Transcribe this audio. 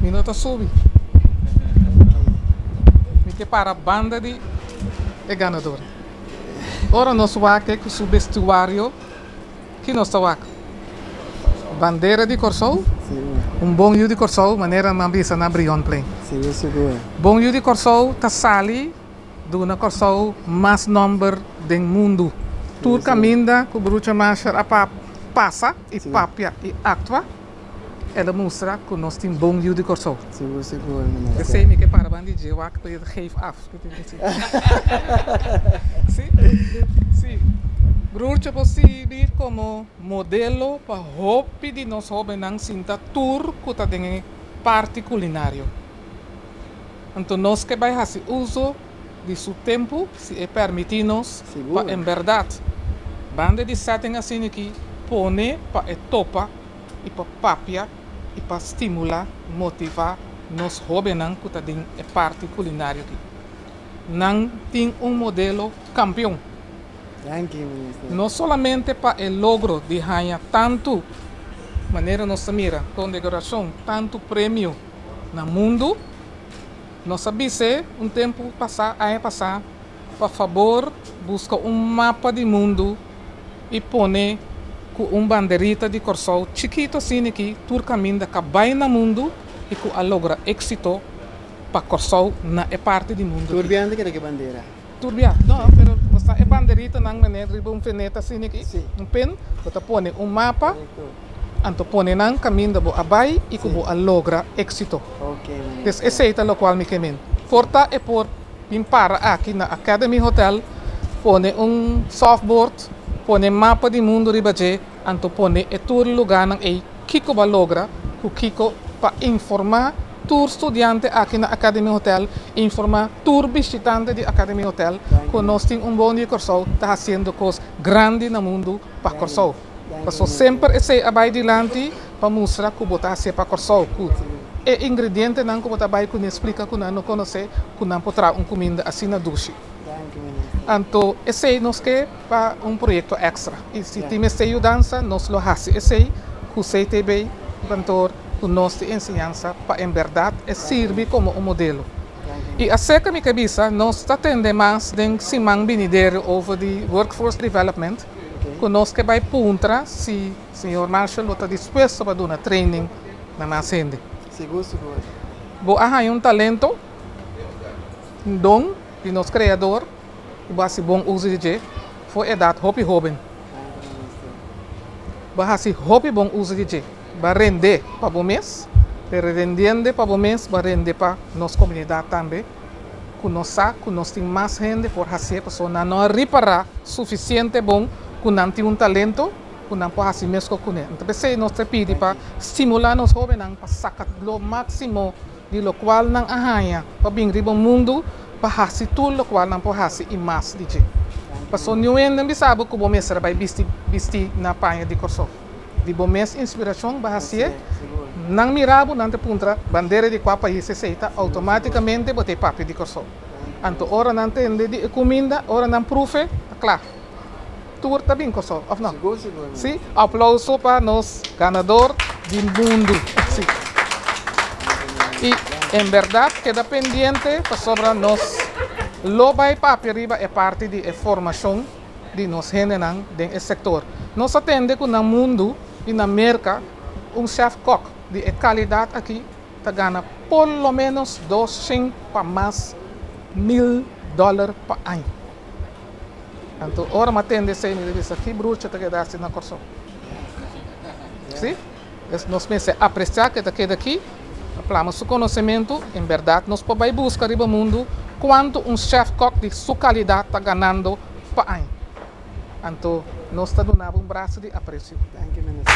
Mi no ta subi. Mi ke para banda di e ganador. Ora nos wak ku su vestuario, ki nos ta wak? Bandera di Kòrsou, un bon yu di Kòrsou, manera nan bisa na Brionplein. Sigur, sigur. Bon yu di Kòrsou ta sali duna Kòrsou mas nòmber den mundu. Tur kaminda ku Brucha Marshall a pasa i papia i aktua, el a mustra ku nos tin bon yu di Kòrsou. Sigur, sigur, minister. P'esei mi ke para ban di dje wak pa e geef af. Si, si. Broertje por sirbi komo modelo pa hopi di nos hóbennan sinta tur ku ta den e parti kulinario. Anto nos ke bai hasi uso di su tempu, si e permití nos, pa en bèrdat banda di setting asina aki pone pa e topa i pa papia i pa stimulá, motivá nos hóbennan ku ta den e parti kulinario aki. Nan tin un modelo kampion. No solamente pa e logro di haña tantu, manera nos ta mira, kondekorashon, tantu premio na mundu. Nos a bis'é un tempu pasá, aña pasá, pa fabor buska un mapa di mundu i pone ku un banderita di Kòrsou chikitu asina ki tur kaminda ka bai na mundu i ku a logra éksito pa Kòrsou na e parti di mundu Tur bia nan ta keda ku e bandera. Tur bia? No, pero bo sa e banderitanan manera riba un feneta asina ki, un pen, bo ta pone un mapa, anto pone nan kaminda bo a bai i ku bo a logra éksito. Des esei ta lokual mi ke men. Por ta e por Bin para aki na Academy Hotel, pone un softboard, pone mapa di mundu riba dje, anto pone e tur lugánan ei kiko bo a logra ku kiko pa informá tur studiante aki na Academy Hotel, informá tur bishitante di Academy Hotel ku nos tin un bon di Kòrsou ta hasiendo kos grandi na mundu pa Kòrsou. Paso semper esei a bai dilanti pa mustra ku bo ta hasié pa Kòrsou, ku e ingredientenan ku bo ta bai kuné splika ku nan no konosé ku nan por traha un kuminda asina dushi. Anto esei nos ke pa un proyekto èkstra i si tin mester yudansa nos lo hasi esei ku CTB, ku kantor, ku nos di enseñansa pa en bèrdat e sirbi komo un modelo. I aserka mi ke bisa nos ta tende mas den siman binidero over di workforce development. Ku nos ke bai puntra si señor Marshall lo ta dispuesto pa duna training na mas hende. Sigur, sigur. Bo a haña un talento, un don di nos Kreador i bo a hasi bon uso di dje for edat hopi hóben. Bo a hasi hopi bon uso di dje. Bo a rende pa bo mes, pero rendiendo pa bo mes bo a rende pa nos komunidat tambe. Ku nos sa ku nos tin mas hende por hasié pasobra nan no a ripará sufisiente bon ku nan tin un talento ku nan por hasi meskos kuné. Anto p'esei nos ta pidi pa stimulá nos hóbennan pa saka lo máksimo di lokual nan a haña pa bin riba mundu pa hasi tur lokual nan por hasi i mas di dje. Pasobra niun hende a bisa bo ku bo mester a bai bisti bisti na paña di Kòrsou. Di bo mes inspirashon bo hasié, nan mira bo, nan ta puntra bandera di kua pais esei ta, outomátikamente bo ta e papia di Kòrsou. Anto ora nan tende di e kuminda, ora nan pruf'e, ta kla. Tur ta bin Kòrsou, òf no? Sí, aplouso pa nos ganador di mundu. Sí. I en bèrdat keda pendiente pasobra nos lo bai papia riba e parti di e formashon. di nos hendenan den e sektor. Nos a tende ku na mundu i na Merka un chef kok di e kalidat aki ta gana por lo ménos 200 pa mas mil dòler pa aña. Anto ora mi a tende esei mi ta bisa ki brucha ta keda hasi na Kòrsou. Sí, nos mester apresiá ke ta keda aki, a plama su konosementu, en bèrdat nos por bai buska riba mundu kuantu un chef kok di su kalidat ta ganando pa aña. Anto nos ta duna bo un brasa di apresio. Danki minister.